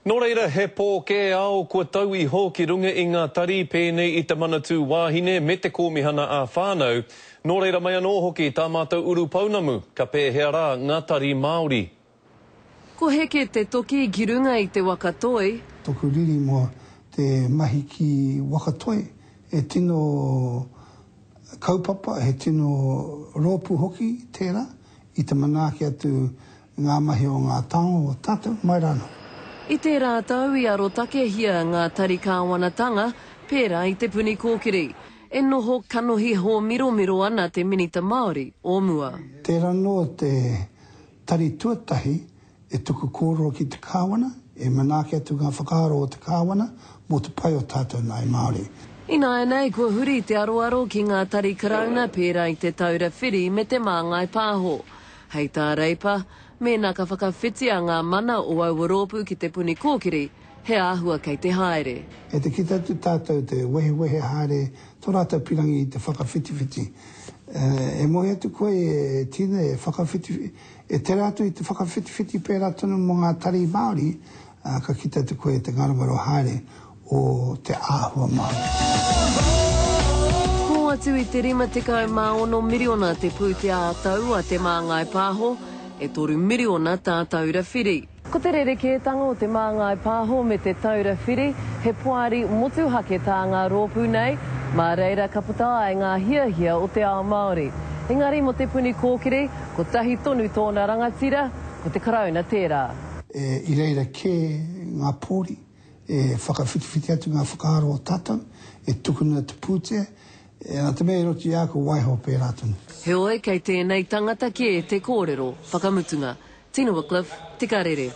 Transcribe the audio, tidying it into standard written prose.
Nō reira, he pō kē ao kua tau iho ki runga i ngā tari pēnei i te Manatū Wāhine me te Kōmihana ā-Whānau. Nō reira mai anō hoki tā mātou urupounamu, ka pēhea rā ngā tari Māori? Ko Heke te toki ki runga i te waka toi. Toku riri mo te mahi ki waka toi, he tino kaupapa, he tino rōpū hoki tērā i te manaaki atu Ngā mahi o ngā taonga o tātou mai rānō. I tērā tau i arotakehia ngā tari kāwanatanga pērā i Te Puni Kōkiri. E noho kanohi hōmiromiro ana te Minita Māori o mua. Tērā anō te tari tuatahi e tuku kōrero ki te Kāwana, e manaaki atu ngā whakaaro o te Kāwana mō te pai o tātou ngāi Māori. Ināianei kua huri te aroaro ki ngā tari Karauna pērā i Te Taura Whiri me Te Māngai Pāho. Hei tā Reipa, mēnā ka whakawhitia ngā mana o aua rōpū ki Te Puni Kōkiri, he āhua kei te haere. Kei te kite atu tātou te wehewehe haere tō rātou pirangi i te whakawhitiwhiti. E moe atu koe e Tina e whakawhiti, e tere atu i te whakawhitiwhiti pērā tonu mō ngā tari Māori, ā, ka kite atu koe i te ngarongaro haere o te āhua Māori. Kō atu i te 56 miriona te pūtea ā-tau a Te Māngai Pāho, e toru miriona tā Taura Whiri. Ko te rerekētanga o Te Māngai Pāho me Te Taura Whiri, he poari motuhake tā ngā rōpū nei, mā reira ka puta ai ngā hiahia o te ao Māori. Engari mō Te Puni Kōkiri, kotahi tonu tōna rangatira, ko te Karauna tērā. I reira kē ngā pōri e whakawhitiwhiti atu ngā whakaaro o tātou, e tukuna te pūtea, nā te mea i roto i a koe waiho pērā tonu. Heoi, kei tēnei tangata kē te kōrero whakamutunga. Tina Wickliffe, Te Karere.